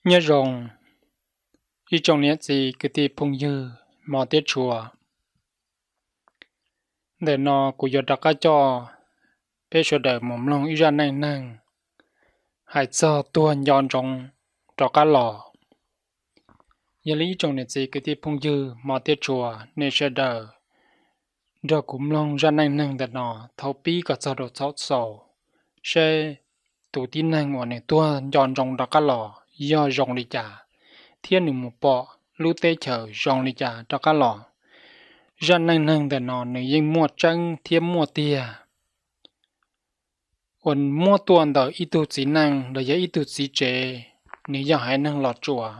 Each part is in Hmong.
Nyob zoo ib tsoom niam txiv kwv tij phooj ywg hmov thiab tshua. Ntawm no kuv yuav rov qab coj peb sawv daws mus mloog ib zaj neej neeg hais txog tuag nco ntsoov rov qab los. Yog li ib tsoom niam txiv kwv tij phooj ywg hmov thiab tshua, nej sawv daws nrog kuv mloog zaj neej neeg ntawm no thaum pib kom txog rau thaum xaus, seb tus tib neeg uas nws tuag nco ntsoov rov qab los yog zoo li cas, thiab nws mus pom lub teb chaws zoo li cas rov qab los. Zaj neej neeg ntawm no nws yeej muaj tseeb thiab muaj tiag, uas muab tuaj ntawm ib tug txiv neej los yog ib tug txiv tsev, nws yog haiv neeg Los Tsuas.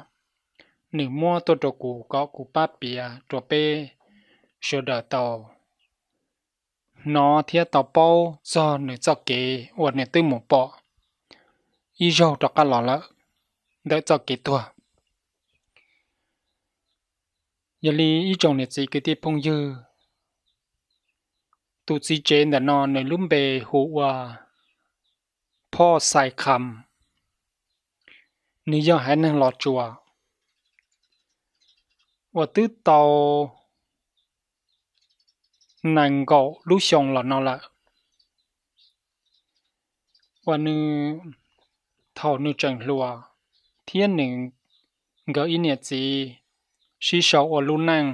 Nws muab tuaj rau kuv kom kuv pab piav rau peb sawv daws tau hnov thiab tau paub txog nws txoj kev uas nws twb mus pom ib zaug rov qab los lawm ntawm txoj kev tuag. Yog li ib tsoom niam txiv kwv tij phooj ywg, tus txiv tsev ntawm no nws lub npe hu ua Phoj Xais Kham, nws yog haiv neeg Los Tsuas uas twb tau nees nkaum lub xyoo los no lawm. Uas nws, thaum nws tseem hluas thiab nws, nkawd ib niam txiv sib sau ua lub neej,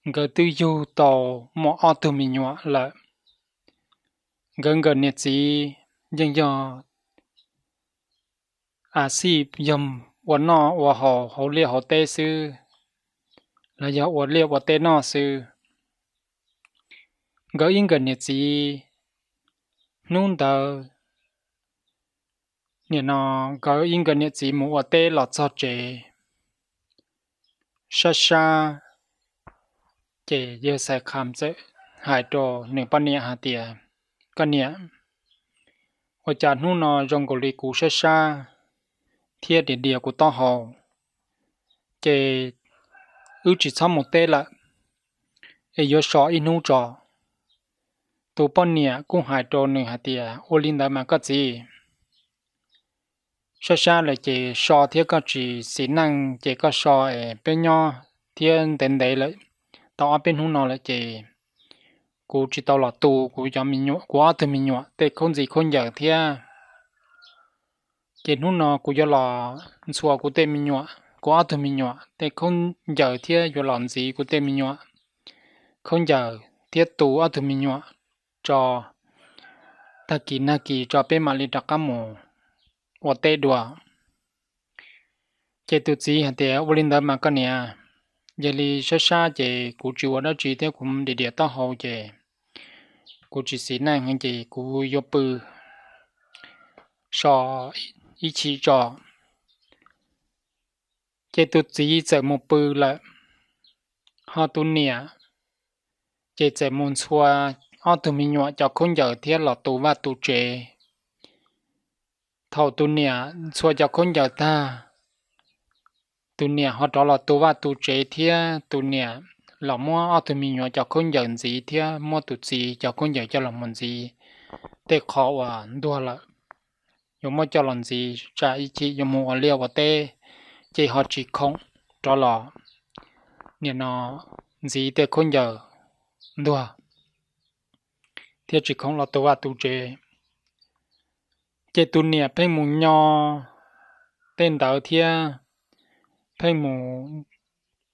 nkawd twb yug tau muaj ob tug me nyuam lawm. Nkawd nkawm niam txiv yeej yog a xij yog ua noj ua haus hauv liaj hauv teb xwb, los yog ua liaj ua teb noj xwb. Nkawd ib nkawm niam txiv, hnub ntawd, nim no nkawd ib nkawm niam txiv mus ua teb los txog tsev sab sab, ces yawg Xais Kham txawm hais rau nws poj niam hais tias, Koj niam, ua cas hnub no zoo nkaus li kuv sab sab thiab dias dias kuv taub hau, ces wb tsis txhob mus teb lawm, es yuav so ib hnub tso. Tus poj niam kuj hais rau nws hais tias, Ua li ntawd mas koj txiv, sab sab lawm ces so thiab koj tsis xis neej ces koj so es peb nyob thiab ntev ntev lawm, tau ob peb hnub no lawm ces kuv tsis tau los tu kuv cov me nyuam, kuv ob tug me nyuam tej khaub ntxiv khaub ncaws thiab. Ces hnub no kuv yuav los ntxhua kuv tej me nyuam, kuv ob tug me nyuam tej khaub ncaws thiab yuav los ntxiv kuv tej me nyuam khaub ncaws thiab tu ob tug me nyuam tso, tag kis nag kis tso peb mam li rov qab mus ua teb dua. Ces tus txiv hais tias, Ua li ntawd mas koj niam, yog li sab sab ces kuv tsis ua dab tsi thiab kuv dias dias taub hau ces kuv tsis xis neej ces kuv yuav pw so ib chim tso. Ces tus txiv txawm mus pw lawm, ho tus niam ces txawm mus ntxhua ob tug me nyuam cov khaub ncaws thiab los tu vaj tu tsev. Thaum tus niam ntxhua cov khaub ncaws tag, tus niam ho rov los tu vaj tu tsev thiab tus niam los muab ob tug me nyuam cov khaub ncaws ntxiv thiab muab tus txiv cov khaub ncaws coj los mus ntxiv tej qhov uas ntuag lawm, yuav muab coj los ntxiv tsam ib chim yuav mus ua liaj ua teb, ces ho tsis khoom rov los, nim no ntxiv tej khaub ncaws ntuag thiab tsis khoom los tu vaj tu tsev. Ces tus niam pheej mus nyo tej ntawd thiab pheej mus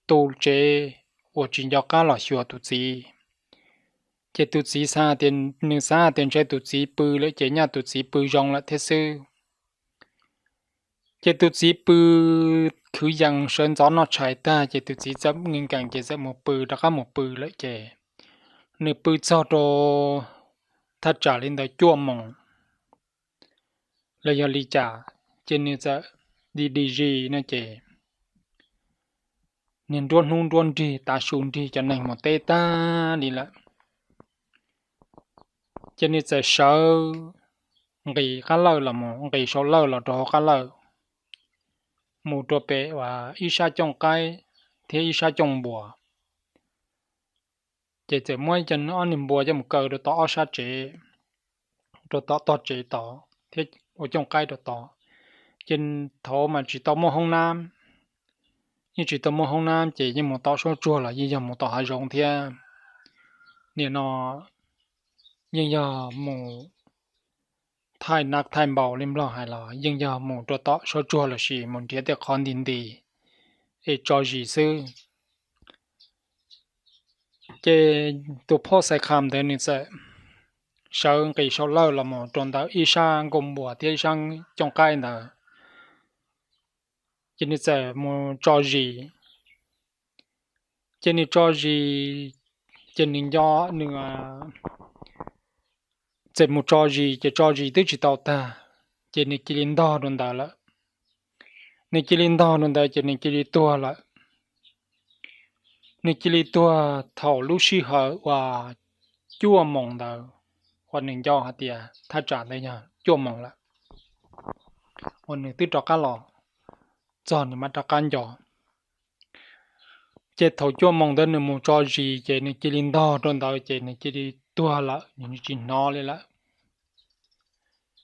tu tsev uas tsis nco qab los xyuas tus txiv. Ces tus txiv xav tias, nws xav hais tias ntshe tus txiv pw lawm ces nyaj tus txiv pw zoo lawm thiab xwb. Ces tus txiv pw khwv yees sawv ntxov noj tshais tag ces tus txiv txawm nkees ces txawm mus pw, rov qab mus pw lawm ces nws pw txog rau thaj tsam li ntawd cuaj moos los yog li cas, ces nws txawm di di zis no ces nws nruab hnub nruab nrig tav su nrig cov neeg mus teb tag li lawm. Ces nws txawm sawv nqis qab lawj los mus, nqis saum lawj los rau hauv qab lawj, mus rau pem uas ib sab cooj qaib thiab ib sab cooj npuas. Ces txawm muab cov ob niag npua coj mus kaw rau tom ob sab tsev, rau tom tog tsev tod thiab ua cooj qaib rau tod. Ces thaud mas tsis tau muaj hoob nab, yeej tsis tau muaj hoob nab ces yeej mus tom suab tsuag los yeej yog mus tom hav zoov thiab. Nim no yeej yog mus thaij nab thaij npau li Nplog hais los yeej yog mus rau tom suab tsuag lossis mus nrhiav tej qhov nti nti es tso zis xwb. Ces tus phauj Xais Kham ntawd nws txawm sawv nqis saum lawj los mus rau ntawm ib sab nkuaj npuas thiab ib sab cooj qaib ntawd, ces nws txawm mus tso zis. Ces nws tso zis, ces nws nco, nws txawm mus tso zis ces tso zis twb tsis tau tag, ces nws cia li ntog rau ntawd lawm. Nws cia li ntog rau ntawd ces nws cia li tuag lawm. Nws cia li tuag thaum lub sij hawm uas cuaj moos ntawd, uas nws nco hais tias thaj tsam ntawd yog cuaj moos lawm, uas nws twb rov qab los txog nws mam rov qab nco. Ces thaum cuaj moos ntawd nws mus tso zis ces nws cia li ntog rau ntawd ces nws cia li tuag lawm, nws tsis hnov li lawm.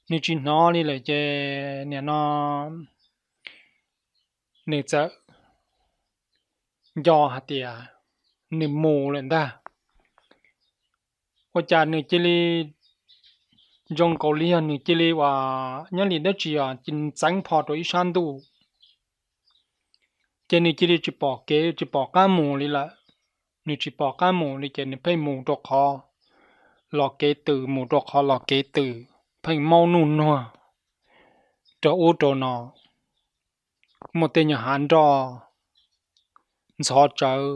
Nws tsis hnov li lawm ces nim no nws txawm nco hais tias nws mus lawm ntag. Ua cas nws cia li zoo nkaus li yog nws cia li uas nyob li dab tsi os, cia li ntxeev pho rau ib sab ntuj. Ces nws cia li tsis pom kev tsis pom qab mus li lawm. Nws tsis pom qab mus li ces nws pheej mus rau qhov los kev tws, mus rau qhov los kev tws, pheej maub nuj nuag rau ub rau no. Muaj tej nyuag hav nroj ntxhov tsawv,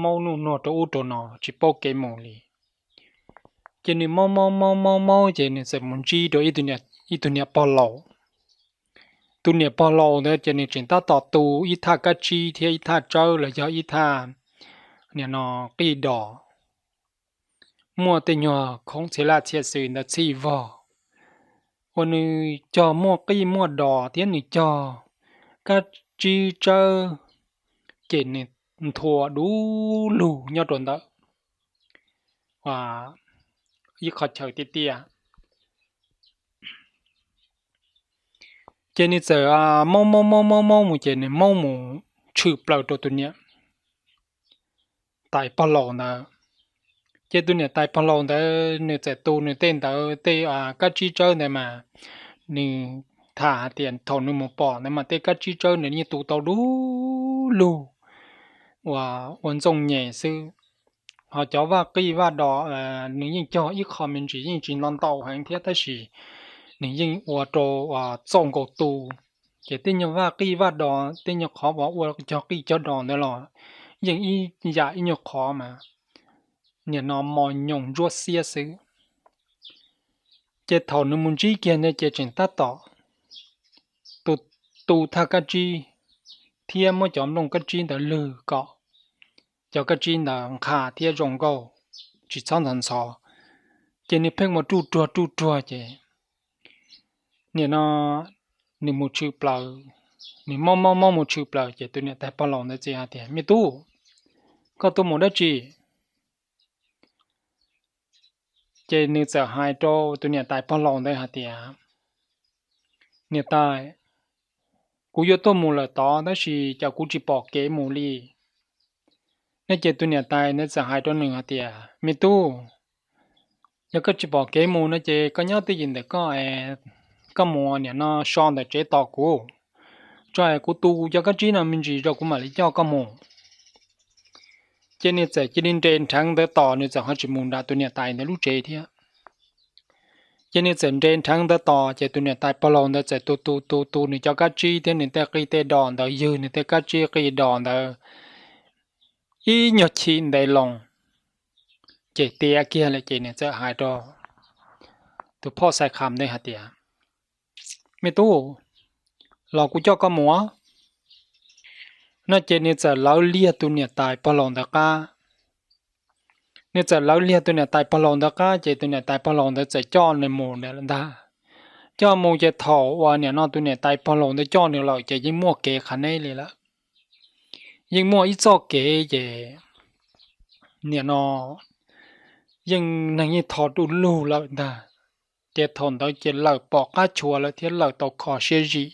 maub nuj nuag rau ub rau no tsis paub kev mus li. Ces nws maub maub maub maub maub ces nws txawm mus ntsib rau ib tug niam pog laus. Tus niam pog laus ntawd ces nws tseem tab tom tu ib thaj kab tsib thiab ib thaj tsawb los yog ib thaj nim no qij dos. Muaj tej nyuag khoom txhia laj txhia xwm ntawd txhij vog, uas nws cog muaj qij muaj dos thiab nws cog kab tsib tsawb, ces nws nthua du lug nyob rau ntawm ib qhov chaw tiaj tiaj. Ces nws txawm maub maub maub maub maub mus ces nws maub mus tshwm plaws rau tus niam tais pog laus ntawd. Ces tus niam tais pog laus ntawd nws txawm tu nws tej ntawd tej kab tsib tsawb ntawd mas nws tham hais tias thaum nws mus pom ntawd mas tej kab tsib tsawb ntawd yeej tu tau du lug uas ua ntxooj nyem xwb. Ho cov vaj qij vaj dos nws yeej cog ib qho me ntsis yeej tsis nto ntau heev thiab tab sis nws yeej ua rau txaus nkaus tu. Ces tej nyuag vaj qij vaj dos tej nyuag qhov uas ua cog qij cog dos ntawd los yeej ib yam ib nyuag qhov mas nim no mos nyoos ntsuab xiab xwb. Ces thaum nws mus ntsib kiag ntawd ces tseem tab tom tu thaj kab tsib thiab muab cov nplooj kab tsib ntawd lwg kom cov kab tsib ntawd nqha thiab zoo nkauj, tsis txhob ntxhov ntxhov. Ces nws pheej mus ruj ruag ruj ruag ces nim no nws mus tshwm plaws, nws maub maub maub mus tshwm plaws ces tus niam tais pog laus ntawd txawm hais tias, me tub, koj tuaj mus dab tsi? Ces nws txawm hais rau tus niam tais pog laus ntawd hais tias, niam tais, kuv yuav tuaj mus lawm tod tab sis cas kuv tsis pom kev mus li. No ces tus niam tais ntawd txawm hais rau nws hais tias, me tub, yog koj tsis pom kev mus no ces koj nyob twj ywm ntawm koj, koj mus nim no so ntawm tsev tos kuv, tso es kuv tu cov kab tsib no me ntsis rau kuv mam li coj koj mus. Ces nws txawm cia li nres nrheev ntawd tos, nws txawm ho tsis mus nram tus niam tais ntawd lub tsev thiab. Ces nws txawm nres nrheev ntawd tos ces tus niam tais pog laus ntawd txawm tu tu tu tu nws cov kab tsib thiab nws tej qij tej dos ntawd, ywg nws tej kab tsib qij dos ntawd ib nyuag chim ntev loo, ces tiav kiag lawm ces nws txawm hais rau tus phauj Xais Kham ntawd hais tias, me tub, los kuv coj koj mus. No ces nws txawm lawv liag tus niam tais pog laus ntawd qab. Nws txawm lawv liag tus niam tais pog laus ntawd qab ces tus niam tais pog laus ntawd txawm coj nws mus ntag. Coj mus ces thaum uas nim no tus niam tais pog laus ntawd coj nws lawm ces yeej muaj kev qha neb li lawm. Yeej muaj ib txoj kev ces nim no yeej neeg yeej tho du lug lawm ntag. Ces thaum ntawd ces lawm pom qab chua lawm thiab lawm tau kho siab zim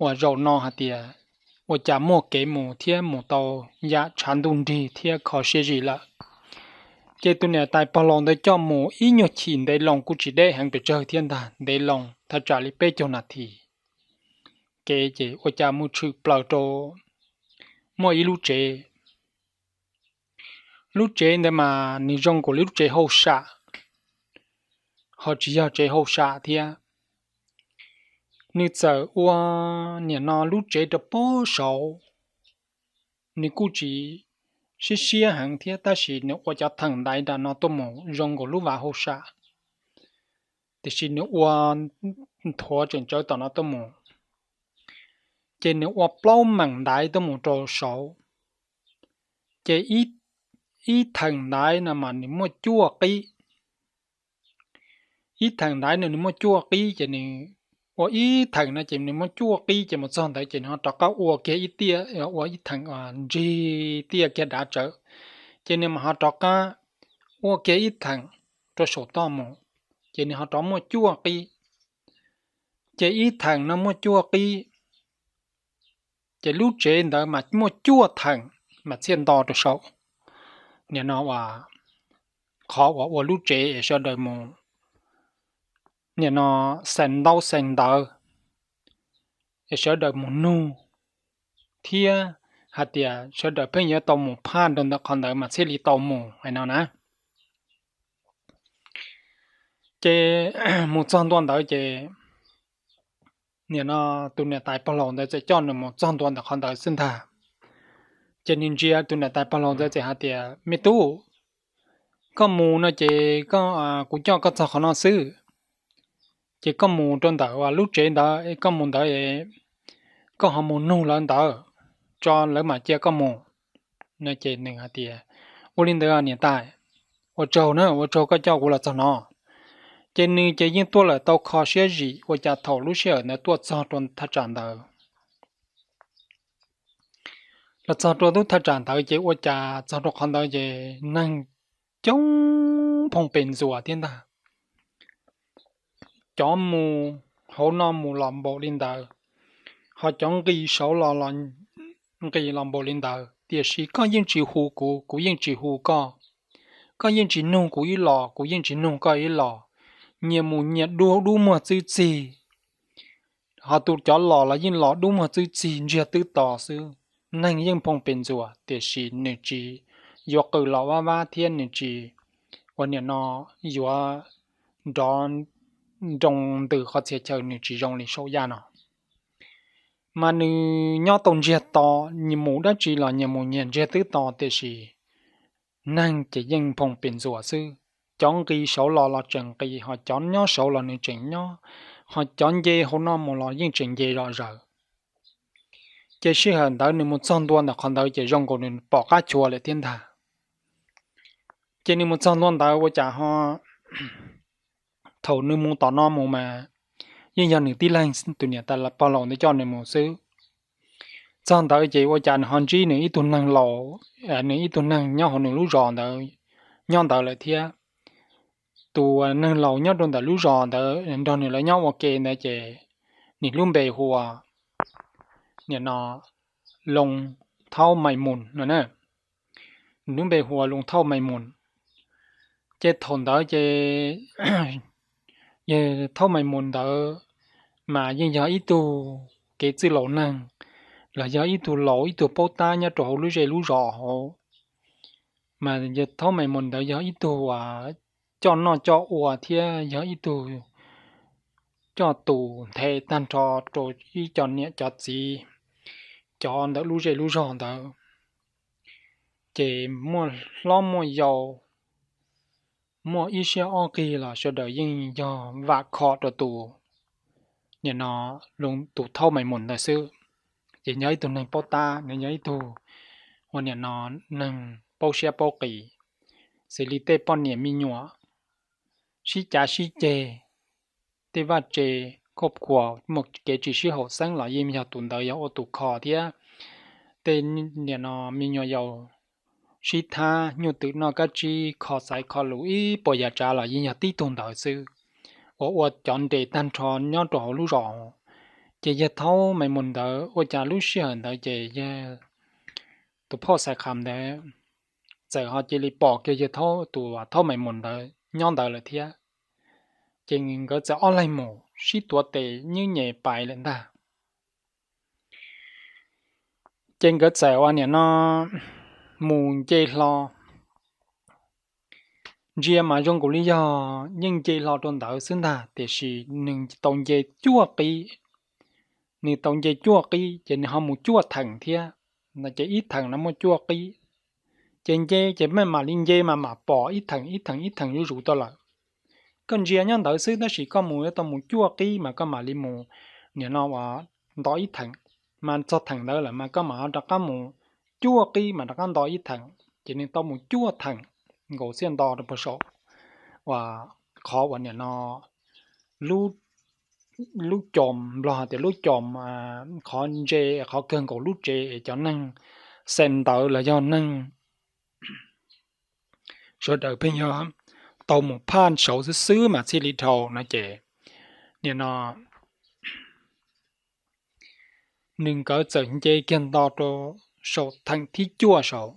uas zaum no hais tias ua cas muaj kev mus thiab mus tau yam tshav ntuj nrig thiab kho siab zim lawm. Ces tus niam tais pog laus ntawd coj mus ib nyuag chim ntev loo kuj tsis deb heev pes tsawg thiab ntag, ntev loo thaj tsam li peb caug nas this kev ces ua cas mus tshwm plaws rau muaj ib lub tsev. Lub tsev ntawd mas nws zoo nkaus li lub tsev hauj sam, ho tsis yog tsev hauj sam thiab. Nws txawm ua niam no lub tsev rau pob saud, nws kuj tsis siab siab heev thiab tab sis nws ua cov theem ntaiv nram no tuaj mus zoo nkaus lub vaj hauj sam, tiam sis nws ua nthuav tseem tsawv tom no tuaj mus. Ces nws ua plaub meem ntaiv tuaj mus rau saud, ces ib theem ntaiv no mas nws muaj cuaj qib. Ib theem ntaiv no nws muaj cuaj qib ces nws ua ib theem no ces nws muaj cuaj qib ces mus txog ntawd ces nws ho rov qab ua kiag ib tiaj, ua ib theem ntsig tiaj kiag dav tsawv, ces nws mas ho rov qab ua kiag ib theem rau saum toj mus, ces nws ho rov muaj cuaj qib. Ces ib theem no muaj cuaj qib, ces lub tsev ntawd mas muaj cuaj theem mas thiaj nto rau saum. Nim no uas qhov uas ua lub tsev es sawv daws mus, nim no xeem ntaub xeem ntawv es sawv daws mus nug thiab hais tias sawv daws pheej yuav tau mus phaj rau ntawm qhov ntawd mas thiaj li tau mus hais no na. Ces mus txog ntua ntawd ces nim no tus niam tais pog laus ntawd txawm coj nws mus txog ntua ntawm qhov ntawd xwb ntag. Ces nws ntsia tus niam tais pog laus ntawd txawm hais tias, Me tub, koj mus no ces kuv coj koj txog qhov no xwb, ces koj mus rau ntawm lub tsev ntawd, koj mus ntawd, koj ho mus nug lawv ntawd tso lawv mam cia koj mus. No ces nws hais tias, Ua li ntawd niam tais, ua tsaug na, ua tsaug koj coj kuv los txog no. Ces nws ces yeej tuaj lawm tau kho siab zim ua cas thaum lub sij hawm ntawd tuaj txog rau thaj tsam ntawd. Los txog rau lub thaj tsam ntawd ces ua cas txog rau qhov ntawd ces neeg coob phooj pes ntxuas thiab ntag. Cov mus hauv no mus los npaum li ntawd, ho cov nqis saud los los nqis los npaum li ntawd, tiam sis koj yeej tsis hu kuv, kuv yeej tsis hu koj. Koj yeej tsis nug kuv ib los, kuv yeej tsis nug koj ib los. Nyias mus nyias dua dub muag txwb txig, ho tus cov los los yeej los dub muag txwb txig ntsiag twb to xwb. Neeg yeej phooj pes ntxuas tiam sis nws tsis yuav qw los vab vab thiab nws tsis ua niam no yuav nrov nroo ntws qhov txhia chaw, nws tsis zoo li saum yaj no. Mas nws nyob tau ntsiag to, nyias mus dab tsi los nyias mus nyias ntsiag twb to tiam sis neeg ces yeej phooj pes ntxuas xwb. Cov nqis saud los los tseem nqis, ho cov nyob saud los nws tseem nyob, ho cov nce hauv no mus los yeej tseem nce zom zaws. Ces sij hawm ntawd nws mus txog ntua ntawm qhov ntawd ces zoo nkaus nws pom qab chua lawm thiab ntag. Ces nws mus txog ntua ntawd ua cas ho thaum nws mus tom no mus mas yeej yog nws tib leeg tus niam tais pog laus ntawd coj nws mus xwb. Txog ntawd ces ua cas nws ho ntsib nws ib tug neeg laus, nws ib tug neeg nyob hauv nws lub zos ntawd nyob ntawd lawm thiab. Tus neeg laus nyob rau ntawm lub zos ntawd nrog nws lawv nyob ua ke ntawd ces nws lub npe hu ua niam no Loo Thaub Mai Mus no na. Nws lub npe hu ua Loo Thaub Mai Mus. Ces thaum ntawd ces yawg Thaub Mai Mus ntawd mas yeej yog ib tug kev txwj laus neeg, los yog ib tug laus ib tug paub tab nyob rau hauv lub zej lub zos hauv. Mas yawg Thaub Mai Mus ntawd yog ib tug coj noj coj ua thiab yog ib tug coj tus nthe tag nrho rau ib co niam cov txiv, cov ntawm lub zej lub zog ntawd. Ces muaj hlob muaj yau, muaj ib siab ob qig los sawv daws yeej yog vam khom rau tus, nim no, tus Thaub Mai Mus ntawd xwb. Ces yog ib tug neeg paub tab, nws yog ib tug ua niam no neeg paub siab paub qis, xws li tej poj niam me nyuam sib cav sib ceg, tej vaj tse khoj khuas muaj kev tsis sib haum xeeb los yeej yog tus ntawd yog ua tus kho thiab. Tej niam no me nyuam yaus sib thab nyuj twm noj kab tsib kho xaiv kho lus ib puas yam tsav los yeej yog tib tug ntawd xwb. uas ua cov nres tag nrho nyob rau hauv lub zos. Ces yawg Thaub Maiv Mus ntawd ua cas lub sij hawm ntawd ces yawg, tus phauj Xais Kham ntawd txawm ho cia li pom kiag yawg Thaub, tus Thaub Maiv Mus ntawd nyob ntawd lawm thiab. Ces nkawd txawm ob leeg mus sib tuav tes nyuj nyem pais lawm ntag. Ces nkawd txawm ua niam no mus nce hlo. Ntsia mas zoo nkaus li yog yeej nce hlo rau ntawd xwb ntag, tiam sis nws tau nce cuaj qib. Nws tau nce cuaj qib ces nws ho mus cuaj theem thiab, ces ib theem no muaj cuaj qib. Ces nce ces mam li nce mas mam pom ib theem ib theem ib theem zuj zus tau lawm. Koj ntsia nyob ntawd xwb tab sis koj mus yuav tau mus cuaj qib mas koj mam li mus, niam no nto ib theem, mas txog theem ntawd lawm mas koj mam ho rov qab mus cuaj qib mas rov qab nto ib theem. Ces nws tau mus cuaj theem nkaus xiab nto rau puag saum uas qhov uas niam no lub, lub cos, Nplog hais tias lub cos, qhov ntse, qhov kawg nkaus lub tsev es cov neeg xeem ntawv los yog neeg sawv daws pheej yog tau mus phaj saud xwb xwb mas thiaj li dhau no ces, niam no nws nkawd txawm nce kiag nto rau saum theem thib cuaj saud.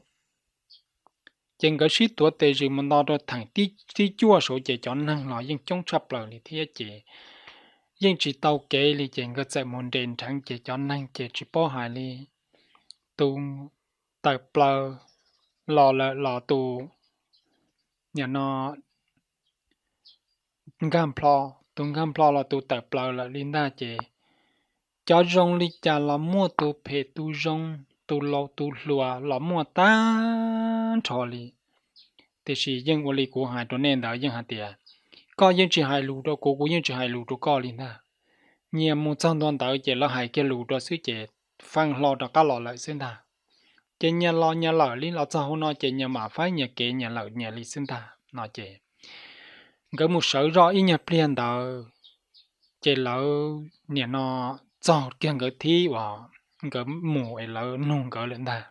Ces nkawd sib tuav tes zis mus nto rau theem thib cuaj saud ces cov neeg los yeej coob tshaj plaws li thiab ces yeej tsis tau kev li ces nkawd txawm mus nres nrheev ces cov neeg ces tsis paub hais li. Tus tawm plaws los lawm los tus, niam no nkag nplho, tus nkag nplho los tus tawm plaws lawm li ntag ces cov zoo li cas los muaj, tus phem tus zoo, tus laus tus hluas los muaj tag nrho li. Tiam sis yeej ua li kuv hais rau nej ntawd, yeej hais tias koj yeej tsis hais lus rau kuv, kuv yeej tsis hais lus rau koj li ntag. Nyias mus txog ntua ntawd ces lawv hais kiag lus rau xwb ces feej hlo rov qab los lawm xwb ntag. Ces nyias los nyias lawm li, los txog hauv no ces nyias mam faib nyias kev nyias lawm nyias li xwb ntag no ces nkawd mus sawv zoj ib nyuag pliag ntawd ces lawv niam no txog kiag nkawd thib uas nkawd mus es lawv nug nkawd lawm ntag.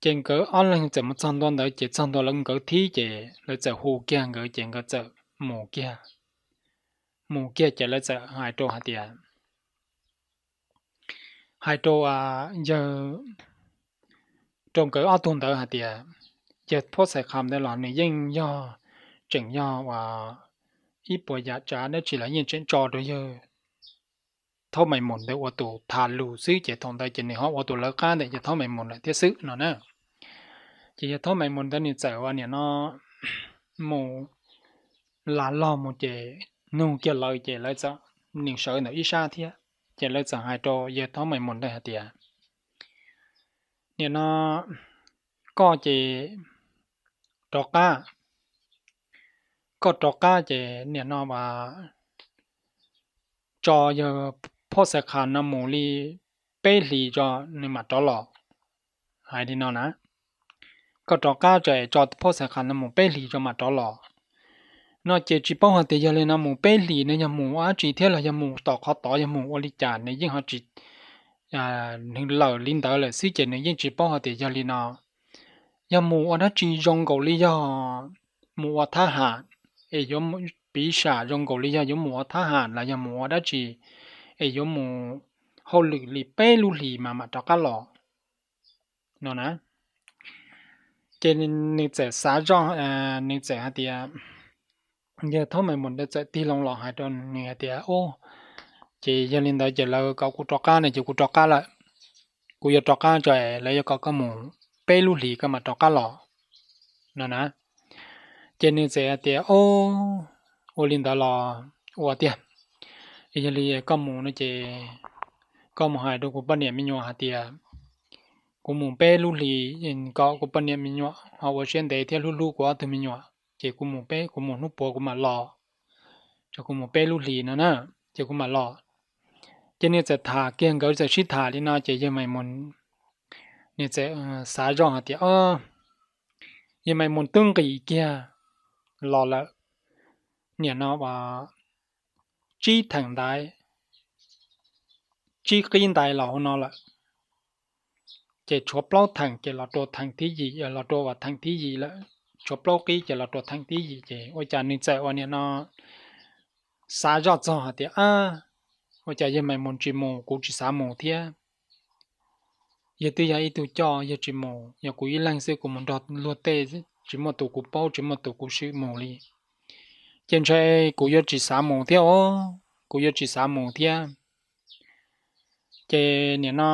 Ces nkawd ob leeg txawm mus txog ntua ntawd ces txog ntua lawv nkawd thib ces lawv txawm hu kiag nkawd ces nkawd txawm mus kiag. Mus kiag ces lawv txawm hais rau hais tias, hais rau yawg, rau nkawd ob tug ntawd hais tias yawg Phoj Xais Kham ntawd los nws yeej yog, tseem yog uas ib puas yam tsav dab tsi los yeej tseem tso rau yawg Thaub Maiv Mus ntawd ua tus tham lus xwb ces thaum ntawd ces nws ho ua tus lawv qab ntawm yawg Thaub Maiv Mus lawm thiab xwb no na. Ces yawg Thaub Maiv Mus ntawd nws txawm ua niam no mus lam log mus ces nug kiag lawv ces lawv txawm, nws sawv ntawm ib sab thiab ces lawv txawm hais rau yawg Thaub Maiv Mus ntawd hais tias, niam no koj ces rov qab, koj rov qab ces niam no as tso yawg Phoj Xais Kham no mus li peb hlis tso nws mam rov los. Hais li no na, koj rov qab tso es tso Phoj Xais Kham no mus peb hlis tso mam rov los. No ces tsis paub hais tias yog li no mus peb hlis no yog mus ua dab tsi thiab los yog mus tom qhov tod yog mus ua li cas nws yeej ho tsis, nws lawm li ntawd lawm xwb ces nws yeej tsis paub hais tias yog li no, yog mus ua dab tsi zoo nkaus li yog mus ua thab ham, es yuav piv xam zoo nkaus li yog yuav mus ua thab ham los yog mus ua dab tsi, es yuav mus hauj lwm li peb lub hlis mas mam rov qab los no na. Ces nws txawm xav zoj, nws txawm hais tias, yawg Thaub Maiv Mus ntawd txawm tig loo los hais rau nws hais tias, o, ces yog li ntawd ces lawv kom kuv rov qab no ces kuv rov qab lawm. Kuv yuav rov qab tso es lawv yuav kom koj mus peb lub hlis koj mam rov qab los no na. Ces nws txawm hais tias, o, ua li ntawd los ua tiag. Yog li koj mus no ces koj mus hais rau kuv poj niam me nyuam hais tias kuv mus peb lub hlis, kom kuv poj niam me nyuam ho ua siab ntev thiab hlub hlub kuv ob tug me nyuam ces kuv mus peb, kuv mus hnub puav kuv mam los. Ces kuv mus peb lub hlis no na, ces kuv mam los. Ces nws txawm tham kiag, nkawd txawm sib tham li no ces yawg Maiv Mus nws txawm xav zoj hais tias, o, yawg Maiv Mus twb nqis kiag los lawm, niam no as tsib theem ntaiv, tsib qib ntaiv los hauv no lawm. Ces tshuav plaub theem ces los rau theem thib yim, los rau uas theem thib yim lawm. tshuav plaub qib ces los rau theem thib yim ces ua cas nws txawm ua niam no xav zoj txog hais tias, ab, ua cas yawg Maiv Moos tsis mus, kuv tsis xav mus thiab. Yawg twb yog ib tug coj yawg tsis mus, yog kuv ib leeg xwb kuv mus nrog luag tej, tsis muaj tus kuv paub tsis muaj tus kuv swm mus li, ces ntshe kuv yuav tsis xav mus thiab os, kuv yuav tsis xav mus thiab. Ces niam no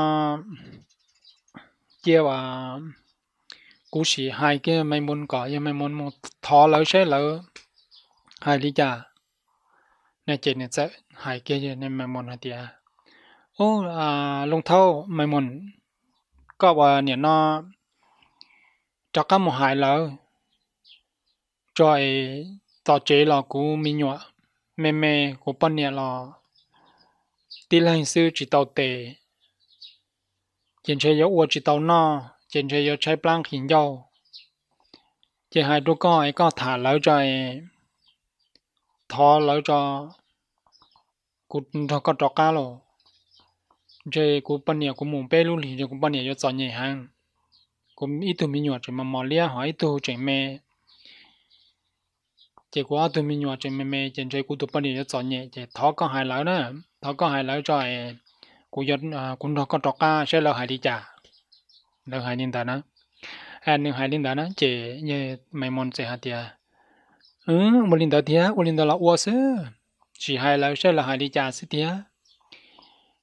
cia uas kuv sim hais kiag Maiv Moos kom yawg Maiv Moos mus thov lawv saib lawv hais li cas. No ces nws txawm hais kiag Maiv Moos hais tias, Ub, Looj Thaub, Maiv Moos, koj ua niam no rov qab mus hais lawv tso es, tom tsev los kuv me nyuam me me, kuv poj niam los tib leeg xwb tsis tau tes, ces ntshe yuav ua tsis tau noj ces ntshe yuav tshaib plab nqhis ncauj. Ces hais rau koj es koj tham lawv tso es, thov lawv tso, kuv nrog koj rov qab los. Ntshe kuv poj niam kuv mus peb lub hlis ntshe kuv poj niam yuav txom nyem heev. Kuv ib tug me nyuam tseem mos mos liab ho ib tug tseem me, ces kuv ob tug me nyuam tseem me me ces ntshe kuv tus poj niam yuav txom nyem ces thov koj hais lawv na, thov koj hais lawv tso es, kuv, kuv nrog koj rov qab saib lawv hais li cas. Lawv hais li ntawd na, nws hais li ntawd na ces yawg Maiv Moos txawm hais tias, Ua li ntawd thiab, ua li ntawd los ua xwb, sim hais lawv saib lawv hais li cas xwb tiag.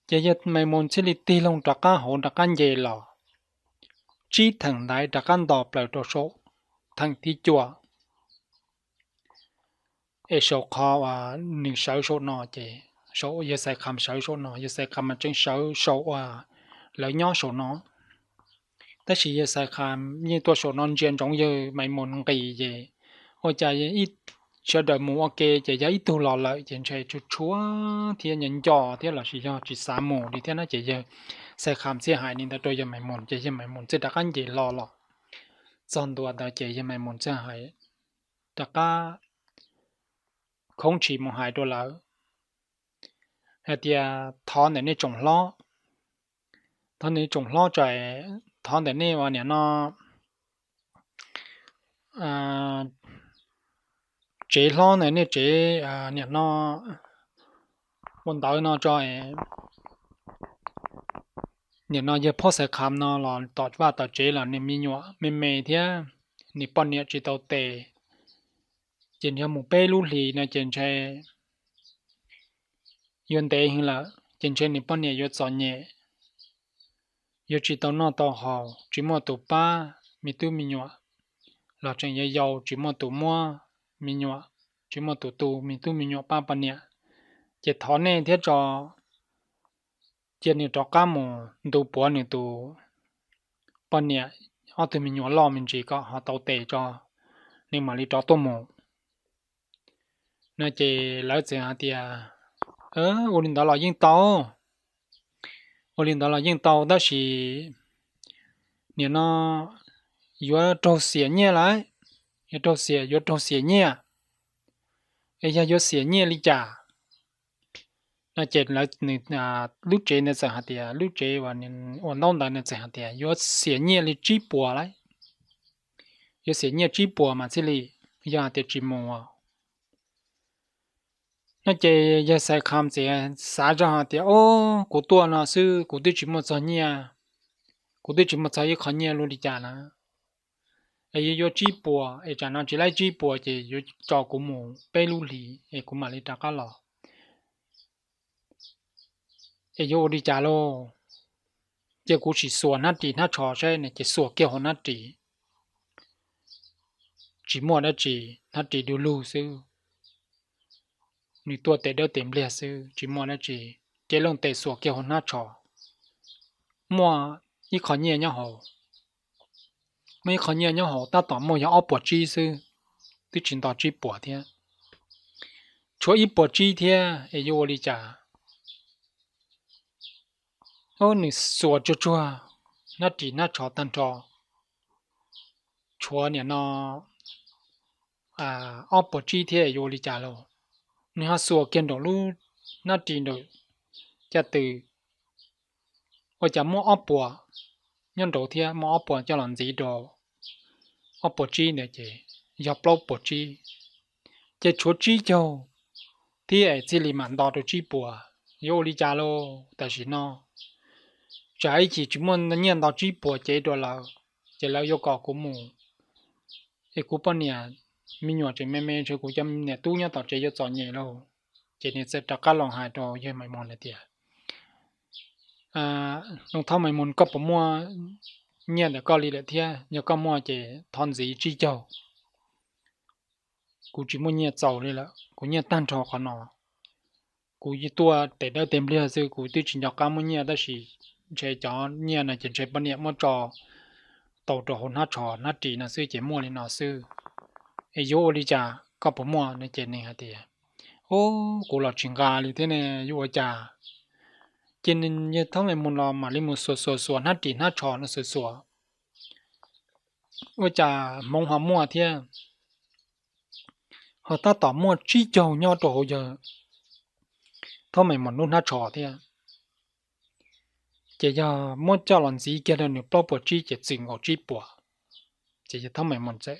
Ces yawg Maiv Moos thiaj li tig loo rov qab hauv rov qab nce los, tsib theem ntaiv rov qab nto plaws rau saum theem thib cuaj. Es saum qhov uas nws sawv saum no ces, saum yawg Xais Kham sawv saum no, yawg Xais Kham mas tseem sawv saum uas lawv nyob saum no. Tab sis yawg Xais Kham yeej tuaj saum no ntsia ntsoov yawg Maiv Moos nqis ces ua cas sawv daws mus ua ke ces yog ib tug los lawm ces ntshe tshua tshua thiab nco nco thiab lossis yog tsis xav mus li thiab na ces yawg Xais Kham thiaj hais li ntawd rau yawg Maiv Moos ces yawg Maiv Moos thiaj rov qab nce hlo los txog ntua ntawd ces yawg Maiv Moos thiaj hais rov qab khoob tshis mus hais rau lawv hais tias, Thov ntawm nej tsoom hlob, thov ntawm nej tsoom hlob tso, thov ntawm nej ua niam no tsev hlob ntawm nej tsev niam no ua ntawv no tso. Niam no yawg Phob Xais Kham no los tom vaj tom tsev los nws me nyuam me me thiab, nws poj niam tsis tau tes, ces yog mus peb lub hlis no ces ntshe yuav ntev heev lawm ces ntshe nws poj niam yuav txom nyem, yuav tsis tau noj tau haus, tsis muaj tus pab me tub me nyuam, los tseem yau yau tsis muaj tus muab me nyuam, tsis muaj tus tu me tub me nyuam pab poj niam. Ces thov nej thiab tso, cia nws rov qab mus ntu puav nws tus poj niam ob tug me nyuam loj me ntsis kom ho tau tes tso, nws mam li rov tuaj mus. No ces lawv txawm hais tias, Ua li ntawd los yeej tau, ua li ntawd los yeej tau tab sis nim no yuav raug xiam nyiaj lawm, yuav raug xiam, yuav raug xiam nyiaj. Es yog yuav xiam nyiaj li cas? No ces lawv, lub tsev ntawd txawm hais tias, lub tsev ua ntaub ntawv ntawd txawm hais tias yuav xiam nyiaj li tsib puas lawm, yuav xiam nyiaj tsib puas mas thiaj li yog hais tias tsis mus. No ces yawg Xais Kham txiv xav zog hais tias, Ob, kuv tuaj no xwb kuv twb tsis muaj txog nyiaj, kuv twb tsis muaj txog ib qho nyiaj luaj li cas na, es yuav yuav tsib puas es tsam no tsis laib tsib puas ces yuav tso kuv mus peb lub hlis es kuv mam li rov qab los. Es yuav ua li cas lauj? Ces kuv sim xuas hnab ris hnab tsho saib no ces xuas kiag hauv hnab ris, tsis muaj dab tsi, hnab ris du lug xwb. Nws tuaj tes dawb tes npliag xwb tsis muaj dab tsi. Ces leej tes xuas kiag hauv hnab tsho, muaj ib qho nyiaj nyob hauv, muaj ib qho nyiaj nyob hauv tab tom muaj yog ob puas tsib xwb, twb tsis nto tsib puas thiab, tshuav ib puas tsib thiab es yuav ua li cas? Nws xuas tsuag tsuag hnab ris hnab tsho tag nrho, tshuav niam no ob puas tsib thiab yuav ua li cas lauj? Nws ho xuas kiag nraum lub hnab ris nraum caj tw, ua cas muaj ob puas nyob nraud thiab, muaj ob puas coj los ntxiv rau ob puas tsib ntawd ces yog plaub puas tsib, ces tshuav tsib caug thiab es thiaj li mam nto rau tsib puas. Yuav ua li cas lauj? Tam sim no tsam ib chim tsis muaj nyiaj nto tsib puas cev rau lawv, ces lawv yuav kom kuv mus, es kuv poj niam me nyuam tseem me me ntshe kuv cov niam tub nyob tom tsev yuav txom nyem lauj. Ces nws txawm rov qab los hais rau yawg Maiv Moos hais tias, Nus Thaub Maiv Moos, koj puas muaj nyiaj ntawm koj li lawm thiab? Yog koj muaj ces thov ntxiv tsib caug. Kuv tsis muaj nyiaj txaus li lawm, kuv nyiaj tag nrho qhov no. Kuv tuaj tes dawb tes npliag xwb, kuv twb tsis nco qab muaj nyiaj, tab sis ntshe cov nyiaj no ces ntshe poj niam muab tso tau rau hauv hnab tsho hnab ris no xwb ces muaj li no xwb. Es yuav ua li cas, koj puas muaj no? Ces nws hais tias, Ub, kuv los tsis nqa li thiab ne, yuav ua cas? Ces nws yawg Thaub Maiv Moos los mam li mus xuas xuas xuas hnab ris hnab tsho no xuas xuas, ua cas hmoov ho muaj thiab, ho tab tom muaj tsib caug nyob rau hauv yawg Thaub Maiv Moos lub hnab tsho thiab. Ces yog muab coj los ntxiv kiag rau nws plaub puas tsib ces txwm nkaus tsib puas. Ces yawg Thaub Maiv Moos txawm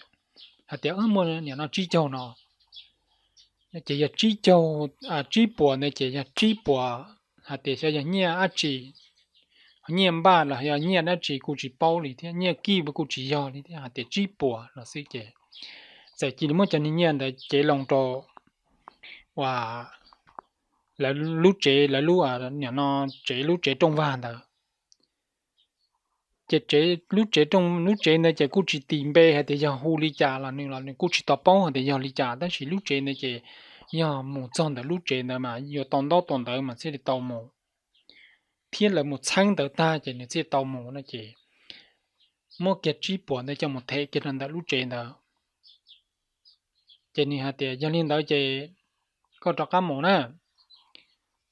hais tias, Muaj niam no tsib caug no, ces yog tsib caug, tsib puas ntawd ces yog tsib puas, hais tias xyov yog nyiaj dab tsi, nyiaj npaj los yog nyiaj dab tsi kuj tsis paub li thiab, nyiaj kij kuj tsis yog li thiab, hais tias tsib puas los xwb ces txawm cia li muab cov niag nyiaj ntawd cev loo rau uas lawv lub tsev, lawv lub, nim no tsev, lub tsev rooj vag ntawd. Ces tsev, lub tsev rooj, lub tsev ntawd ces kuj tsis tis npe hais tias yog hu li cas los nws los nws kuj tsis tau paub hais tias yog li cas, tab sis lub tsev ntawd ces yog mus txog ntawm lub tsev ntawd mas yuav tau ntaub tau ntawv mas thiaj li tau mus, thiab lawv mus txheeb ntawv tag ces nws thiaj tau mus no ces muab kiag tsib puas ntawd coj mus them kiag rau ntawm lub tsev ntawd. Ces nws hais tias, Yog li ntawd ces koj rov qab mus na,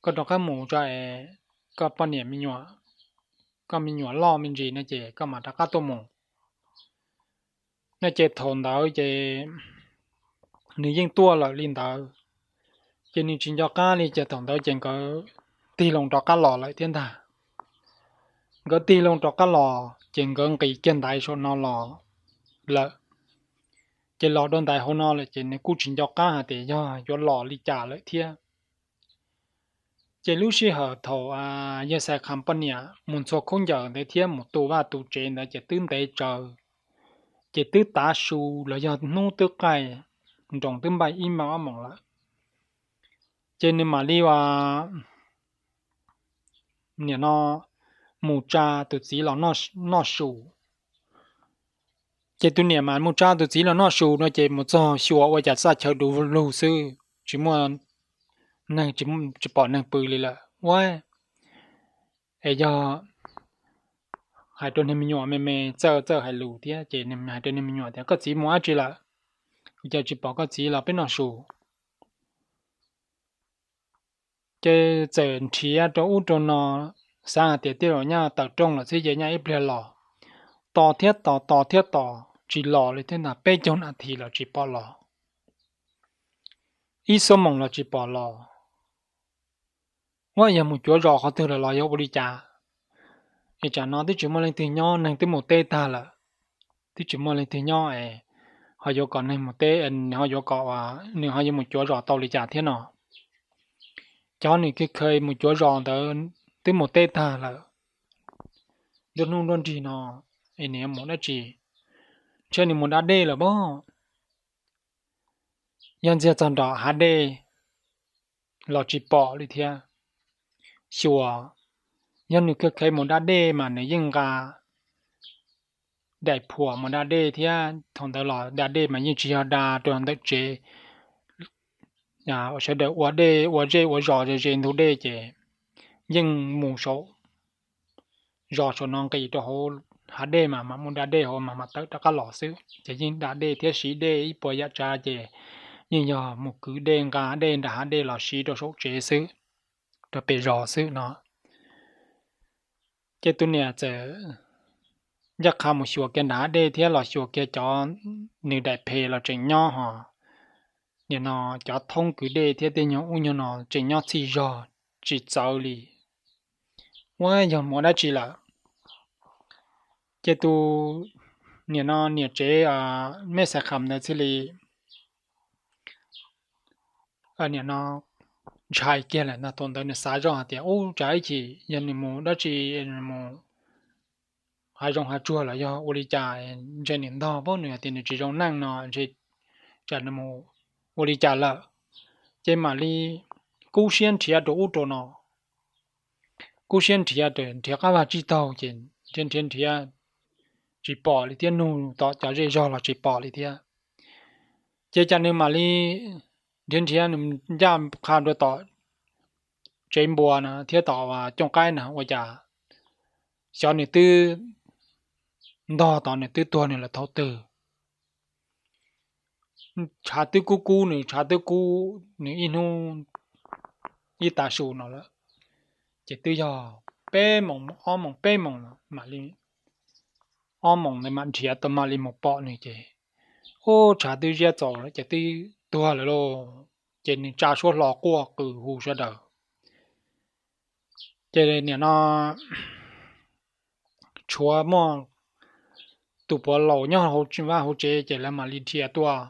koj rov qab mus tso es koj poj niam me nyuam, koj me nyuam loj me ntsis no ces koj mam rov qab tuaj mus. No ces thaum ntawd ces nws yeej tuaj lawm li ntawd, ces nws tsis nco qab li ces thaum ntawd ces nkawd tig loo rov qab los lawm thiab ntag. Nkawd tig loo rov qab los ces nkawd nqis kiag ntaiv saum no los lawm. Ces los rau ntaiv hauv no lawm ces nws kuj tsis nco qab hais tias yog yuav los li cas lawm thiab. Ces lub sij hawm thaum yawg Xais Kham poj niam mus ntxhua khaub ncaws ntawd thiab mus tu vaj tu tsev ntawd ces twb ntev tsawv, ces twb tav su los yog hnub twb qaij, nroos twb npaij ib moos ob moos lawm. Ces nws mam li ua niam no mus tsa tus txiv los noj su. Ces tus niam mas mus tsa tus txiv los noj su no ces mus txog xyuas ua cas txaj chaw du lug xwb, tsis muaj neeg, tsis pom neeg pw li lawm ua. Es yog hais rau niag me nyuam me me txawj txawj hais lus thiab ces hais rau niag me nyuam tias, Koj txiv mus dab tsi lawm? Ua cas tsis pom koj txiv los peb noj su? Ces txawm nrhiav rau ub rau no, xav hais tias tej zaum nyaj tawm rooj lawm xwb ces nyaj ib pliag los. Tos thiab tos, tos thiab tos tsis los li thiab ntag, peb caug nas this los tsis pom los, ib xuab moos los tsis pom los. Ua yog mus cuav zos qhov twg lawm los yog ua li cas? Es tsam no twb tsis muaj leej twg nyob, neeg twb mus teb tag lawm, twb tsis muaj leej twg nyob es ho yuav kom neeg mus teb, nws ho yuav kom, nws ho yuav mus cuav zos tau li cas thiab no? Cov nws kheev mus cuav zos ntawd twb mus teb tag lawm. Nruab hnub nruab nrig no es nws yuav mus dab tsi? Ntshe nws mus da dej lawm pob. Yog ntxiag txog nram hav dej los tsis pom li thiab. Xyuas, yog nws kheev mus da dej mas nws yeej nqa daim phuam mus da dej thiab, thaum ntawd los da dej mas yeej tsis yog da rau ntawm tsev, sawv daws ua dej ua zej ua zos ze ze ntug dej ces yeej mus saum zos saum no nqis rau hauv hav dej mas mam mus da dej hauv mas mam tawm rov qab los xwb. Ces yeej da dej thiab siv dej ib puas yam tsav ces yeej yog mus kwv dej nqa dej nram hav dej los siv rau saum tsev xwb, rau pem zos xwb no. Ces tus niam txawm ncaj qha mus xyuas kiag nram hav dej thiab los xyuas kiag cov nws daim phem los tseem nyob ho, nim no cov thoob kwv dej thiab tej nyuag ub nyuag no tseem nyob txhij zog tsis txawv li. Ua yog mus dab tsi lawm? Ces tus nim no niam tsev Mej Xais Kham ntawd thiaj li nim no ntshai kiag lawm no. Thaum ntawd nws xav zoj hais tias, ub, tsam ib chim yog nws mus dab tsi, mus hav zoov hav tsuag los yog ua li cas, ntshe nws ntog pab nws hais tias nws tsis zoo neej no, ntshe tsam nws mus ua li cas lawm. Ces mam li kub siab nrhiav rau ub rau no, kub siab nrhiav, nrhiav qab vaj tsib taug ces nrhiav nrhiav nrhiav tsis pom li thiab, nug tom cov zej zog los tsis pom li thiab. Ces cas nws mam li nrhiav nrhiav, nws ncaj qha rau tom tsev npua no thiab tom cooj qaib no ua cas xyov nws twb ntog tod, nws twb tuag nws lawm thaum twg. Tshav twb kub kub, nws tshav twb kub nws ib hnub ib tav su no lawm. Ces twb yog peb moos, ob moos peb moos, mam li ob moos ntawd mam nrhiav tau mam li mus pom nws ces, ub, tshav twb ziab txaus lawm ces twb tuag lawm lauj. Ces nws tsa suab hlo quaj qw hu sawv daws. Ces nim no tshuav muaj tus puav laus nyob hauv vaj hauv tsev ces lawv mam li dhia tuaj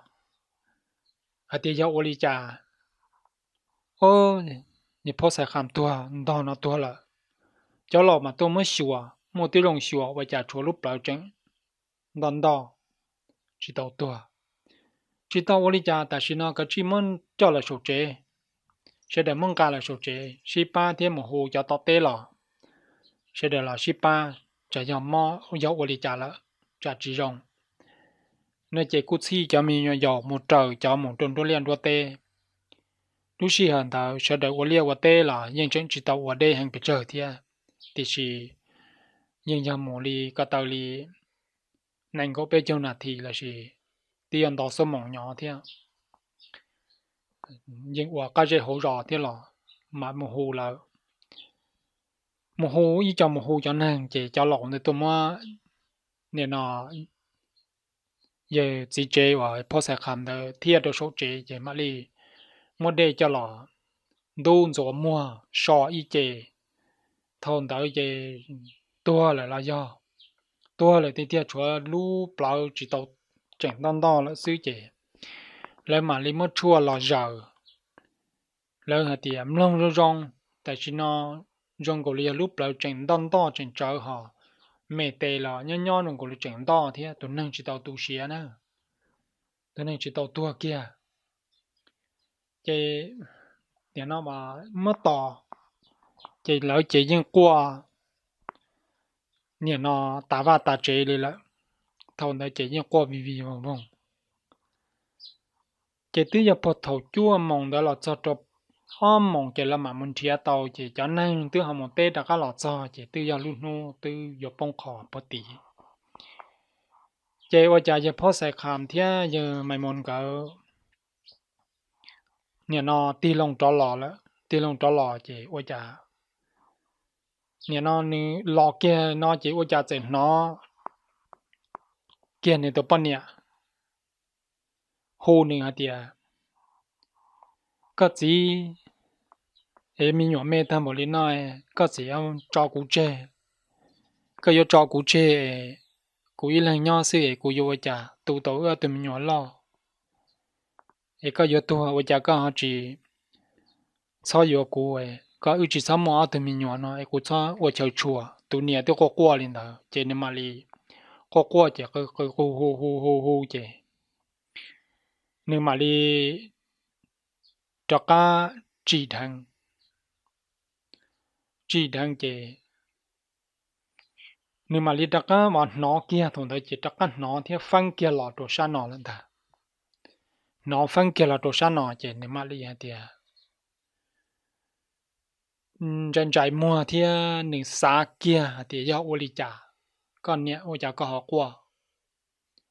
hais tias yog ua li cas, niag Phob Xais Kham tuag ntog no tuag lawm, cov laus mas tuaj muab xyuas muaj twb zoo xyuas ua cas tshuav lub plawv tseem ntoj ntoj, tsis tau tuag. Tsis tau ua li cas, tam sim no kav tsij muab coj lawm saum tsev, sawv daws muab nqa lawm saum tsev sib pab thiab mus hu cov tom teb los, sawv daws los sib pab, tsam yog mob yog ua li cas lawm, tsam tsis zoo no ces kuj txhij cov me nyuam yaus mus raws cov mus rau nruab liaj nruab teb. Lub sij hawm ntawd sawv daws ua liaj ua teb los yeej tseem tsis tau ua deb heev pes tsawg thiab, tiam sis yeej yog mus li ko taw li nees nkaum peb caug nas this lossis twb yog ntau xuab moos nyob thiab. Yeej ua qab zej hauv zos thiab los mam mus hu lawv, mus hu ib co mus hu cov neeg ces cov laus ntawd tuaj muab nim no yawg txiv tsev uas Phob Xais Kham ntawd thiaj rau saum tsev ces mam li muab dej coj los ntub ntxuav muag so ib ce. Thaum ntawd ces tuag lawm los yog tuag lawm tiag tiag, tshuav lub plawv tsis tau, tseem ntoj ntoj lawm xwb ces lawv mam li muab tshuaj los zaws. Lawv hais tias mloog zoo zoo, tam sim no zoo nkaus li yog lub plawv tseem ntoj ntoj tseem tsawv hos me tes los nyob nyob zoo nkaus li tseem ntoj thiab, tus neeg tsis tau tu siav na, tus neeg tsis tau tuag kiag. Ces nim no muab tos, ces lawv ces yeej quaj nim no tas vaj tas tsev li lawm. Thaum ntawd ces yeej quaj vij vij voog voog. Ces twb yog puag thaum cuaj moos ntawd los txog rau ob moos ces lawv mam mus nrhiav tau, ces cov neeg twb ho mus teb rov qab los txog ces twb yog lub hnub twb yuav poob qho puag tid. Ces ua cas yawg Phob Xais Kham thiab yawg Maiv Moos nkawd nim no tig loo rov los lawm, tig loo rov los ces ua cas nim no nws los kiag no ces ua cas txawm hnov kiag nws tus poj niam hu nws hais tias, koj txiv, es me nyuam me tag npaum li no, koj txiv tso kuv tseg, koj yuav tso kuv tseg, kuv ib leeg nyob xwb es kuv yuav ua cas tu tau wb ob tug me nyuam loj? Es koj yuav tuag ua cas koj ho tsis txhob yuav kuv, koj wb tsis txhob muaj ob tug me nyuam no es kuv txhob ua chaw tshuam. Tus niam twb quaj quaj li ntawd ces nws mam li quaj quaj ces qw qw hu hu hu hu hu ces nws mam li rov qab tsim dheev, tsim dheev ces nws mam li rov qab hnov kiag, thaum ntawd ces rov qab hnov thiab feeb kiag los rau sab no lawm ntag. Hnov feeb kiag los rau sab no ces nws mam li hais tias ntsais ntsais muag thiab nws xav kiag hais tias yog ua li cas koj niam ua cas koj ho quaj.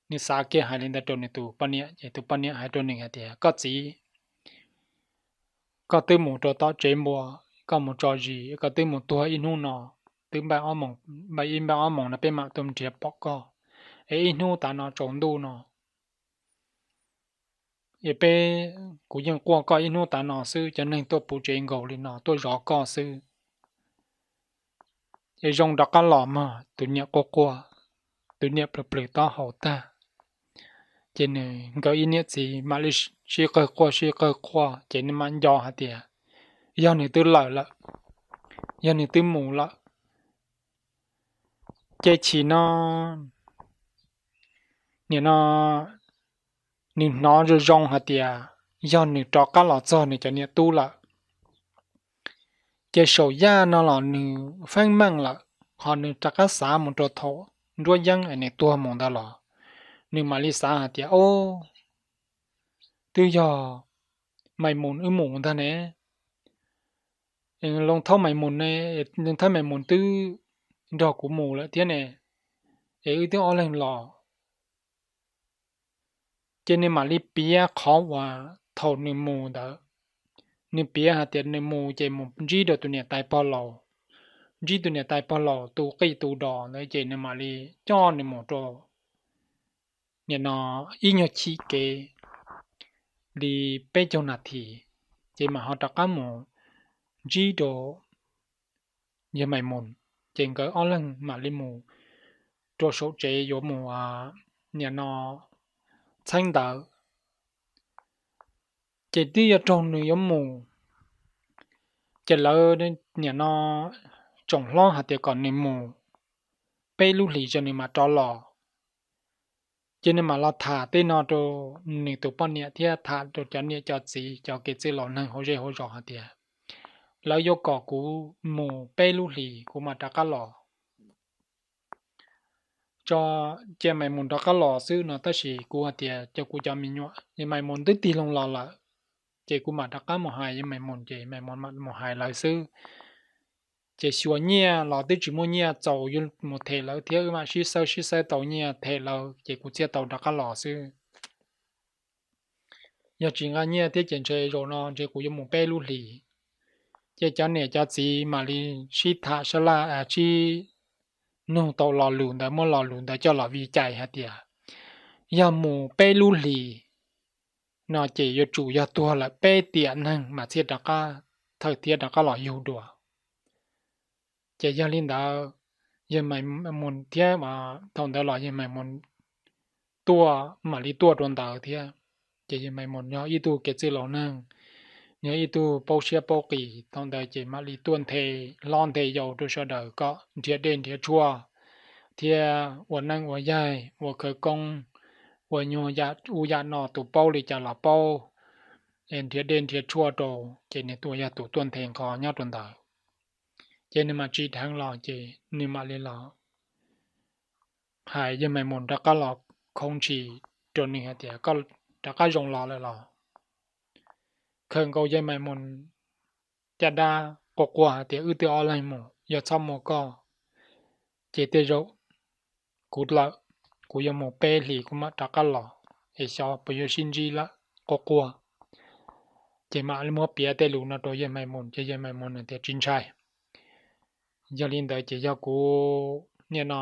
Nws xav kiag hais li ntawd rau nws tus poj niam ces tus poj niam hais rau nws hais tias, koj txiv, koj twb mus rau tom tsev npua, koj mus tso zis, koj twb mus tuag ib hnub no, twb npaj ib npaj ob moos no peb mam tuaj nrhiav pom koj, es ib hnub tav no tsaus ntuj no es peb, kuv yeej quaj koj ib hnub tav no xwb, cov neeg tuaj puv tsev nkaus li no tuaj zov koj xwb. Es zoo rov qab los mog. Tus niam quaj quaj, tus niam plhws plhws taub hau tag. Ces nws nkawd ib niam txiv mam li sib qawg quaj sib qawg quaj ces nws mam nco hais tias yog nws twb lawm lawm, yog nws twb mus lawm. Ces chim no, nim no nws hnov zoo zoo hais tias yog nws rov qab los txog nws cov niam tub lawm. Ces saum yaj no los nws feeb meej lawm, ho nws rov qab xav mus rau thaum nruab yeeb es nws tuag mus ntawd los, nws mam li xav hais tias, o, twb yog Maiv Mus wb mus ntag ne, Loos Thaub Maiv Mus ne, Loos Thaub Maiv Mus twb nrog kuv mus lawm thiab ne, es wb twb ob leeg los. Ces nws mam li piav qhov uas thaum nws mus ntawd, nws piav hais tias nws mus ces mus ntsib rau tus niam tais pog laus, ntsib tus niam tais pog laus tu qij tu dos ntawd ces nws mam li coj nws mus rau nim no ib nyuag chim kev li peb caug nas this, ces mam ho rov qab mus ntsib rau yawg Maiv Mus. Ces nkawd ob leeg mam li mus rau saum tsev yuav mus nim no txheeb ntawv. Ces twb yuav raug nws yuav mus, ces lawv nim no tsoom hlob hais tias kom nws mus peb lub hlis tso nws mam rov los. Ces nws mam los tham tej no rau nws tus poj niam thiab tham rau cov niam cov txiv cov kev txwj laus neeg hauv zej hauv zos hais tias lawv yuav kom kuv mus peb lub hlis kuv mam rov qab los. Tso, cia Maiv Mus rov qab los xwb no, tab sis kuv hais tias cov kuv cov me nyuam, yawg Maiv Mus twb tig loo los lawm, ces kuv mam rov qab mus hais yawg Maiv Mus ces Maiv Mus mam mus hais lawv xwb. Ces xyuas nyiaj los twb tsis muaj nyiaj txaus yuav mus them lawv thiab, wb mam sib xawb sib xawb tau nyiaj them lawv ces kuv thiaj tau rov qab los xwb. Yog tsis nqa nyiaj thiab ces ntshe zaum no ntshe kuv yuav mus peb lub hlis. Ces cov niam cov txiv mam li sib tham sab laj sib nug tau lo lus ntawd, muab lo lus ntawd coj los vij cai hais tias yog mus peb lub hlis no ces yuav tsum yog tuag lawm peb tiam neeg mas thiaj rov qab, thawj thiab rov qab los yug dua. Ces yog li ntawd, yawg Maiv Mus thiab, thaum ntawd los yawg Maiv Mus tuaj, mam li tuaj rau ntawd thiab. Ces yawg Maiv Mus yog ib tug kev txwj laus neeg, yog ib tug paub siab paub qis, thaum ntawd ces mam li tuaj nthe hlob nthe yau rau sawv daws kom nrhiav dej nrhiav tshuaj thiab ua neeb ua yaig, ua khawv koob, ua nyuag yam ub yam no, tus paub li cas los paub, nrhiav dej nrhiav tshuaj rau, ces nws tuaj yog tus tuaj nthe nqho nyob rau ntawd. Ces nws mam tsim dheev los ces nws mam li los hais yawg Maiv Mus rov qab los khoov ntshis rau nws hais tias koj rov qab zoo los lawm los? Khawm nkaus yawg Maiv Mus caj dab quaj quaj hais tias wb twb ob leeg mus, yog txhob muaj koj ces tej zaum kuv lawm, kuv yuav mus peb hlis kuv mam rov qab los, es xyov puas yuav sib ntsib lawm, quaj quaj. Ces mam li muab piav tej lus no rau yawg Maiv Mus ces yawg Maiv Mus tias tsis ntshai. Yog li ntawd ces yog kuv niaj no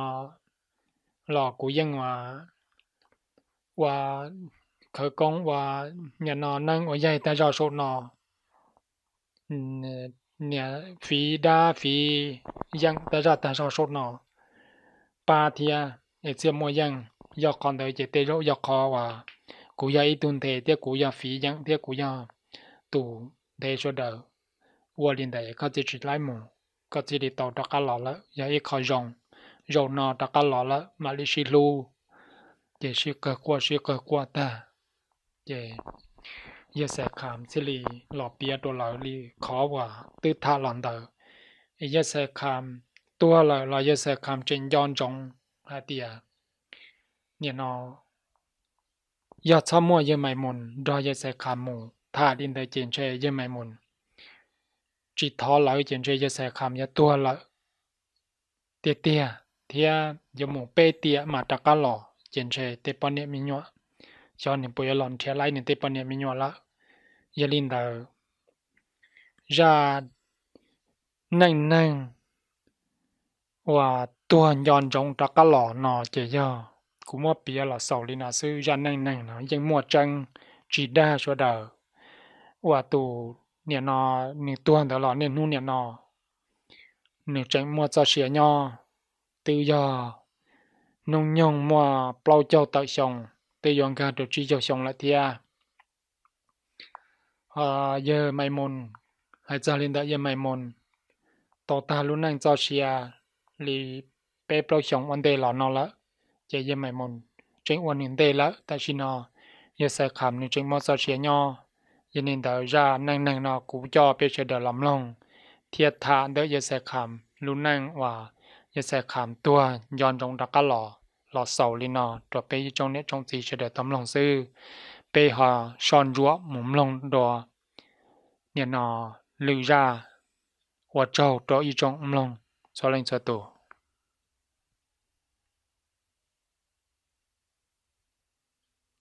los kuv yeej ua, ua khawv koob ua niaj no neeb ua yaig tag zog saum no, niaj fiv dab fiv yeem tag zog tag zog saum no pab thiab es thiaj muaj yeej. Yog qhov ntawd ces tej zaum yog qhov uas kuv yog ib tug nthe thiab kuv yog fiv yeem thiab kuv yog tus nthe sawv daws. Ua li ntawd koj thiaj tsis laib mus, koj thiaj li tau rov qab los lawm, yog ib qho zoo. Zaum no rov qab los lawm mam li sib hlub. Ces sib qawg quaj sib qawg quaj tag, ces yawg Xaiv Kham thiaj li los piav rau lawv li qhov uas twb tham los ntawd. Yawg Xaiv Kham tuag lawm los yawg Xaiv Kham tseem nco ntsoov hais tias niaj no yog txhob muaj yawg Maiv Mus nrog yawg Xaiv Kham mus tham li ntawd ces ntshe yawg Maiv Mus tsis thov lawv ces ntshe yawg Xaiv Kham yuav tuag lawm tiag tiag thiab yuav mus peb tiam mas rov qab los ces ntshe tej poj niam me nyuam, xyov nws puas yuav los nrhiav laib nws tej poj niam me nyuam lawm. Yog li ntawd, zaj neej neeg uas tuag nco ntsoov rov qab los no ces yog kuv muab piav los xaus li no xwb. Zaj neej neeg no yeej muaj tseeb tsis dag sawv daws. Uas tus niaj no nws tuag ntawd los niaj hnub niaj no nws tseem muaj txoj sia nyob, twb yog hnub nyoog muaj plaub caug tawm xyoo, twb yuav nkag rau tsib caug xyoo lawm thiab. Yawg Maiv Moos, hais txog li ntawm yawg Maiv Moos, tau tag lub neej txoj sia li peb plaub xyoos ua ntej los no lawm, ces yawg Maiv Moos tseem ua nws ntej lawm. Tam sim no yawg Xaiv Kham nws tseem muaj txoj sia nyob. Yog li ntawd zaj neej neeg no kuv coj peb sawv daws los mloog thiab tham ntawm yawg Xaiv Kham lub neej uas yawg Xaiv Kham tuag nco ntsoov rov qab los, los xaus li no rau peb ib tsoom niam tsoom txiv sawv daws tau mloog xwb. Peb ho soj ntsuam mus mloog dua nim no lwm zaj. Ua tsaug rau ib tsoom mloog txhua leej txhua tus.